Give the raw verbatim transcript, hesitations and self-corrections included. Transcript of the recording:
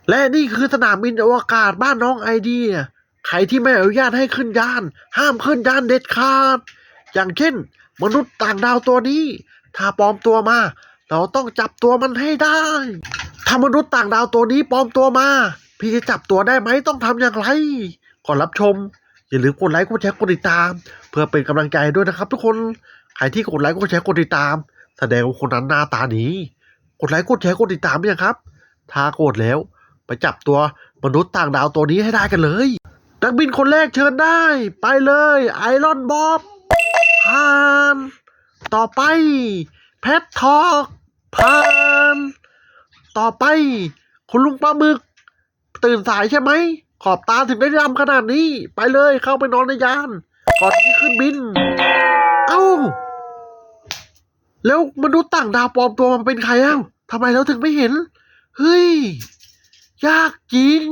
และนี่คือสนามบินอวกาศบ้านน้องไอเดีย ใครที่ไม่อนุญาตให้ขึ้นยาน ห้ามขึ้นยานเด็ดขาด อย่างเช่น มนุษย์ต่างดาวตัวนี้ ถ้าปลอมตัวมา เราต้องจับตัวมันให้ได้ ถ้ามนุษย์ต่างดาวตัวนี้ปลอมตัวมา พี่จะจับตัวได้ไหม ต้องทำอย่างไร ก่อนรับชม อย่าลืมกดไลค์กดแชร์กดติดตาม เพื่อเป็นกำลังใจด้วยนะครับทุกคน ใครที่กดไลค์กดแชร์กดติดตาม แสดงว่าคนนั้นหน้าตาดี กดไลค์กดแชร์กดติดตามยังครับ ถ้ากดแล้ว ไปจับตัวมนุษย์ต่างดาวตัวนี้ให้ได้กันเลย นักบินคนแรกเชิญได้ ไปเลย ไอรอนบอบ ผ่าน ต่อไป แพททอก ผ่าน ต่อไป คุณลุงปลาหมึก ตื่นสายใช่ไหม ขอบตาถึงได้ดำขนาดนี้ ไปเลย เข้าไปนอนในยาน ก่อนที่ขึ้นบิน เอ้า แล้วมนุษย์ต่างดาวปลอมตัวมันเป็นใครเอ้า ทำไมเราถึงไม่เห็น เฮ้ย ยากจริง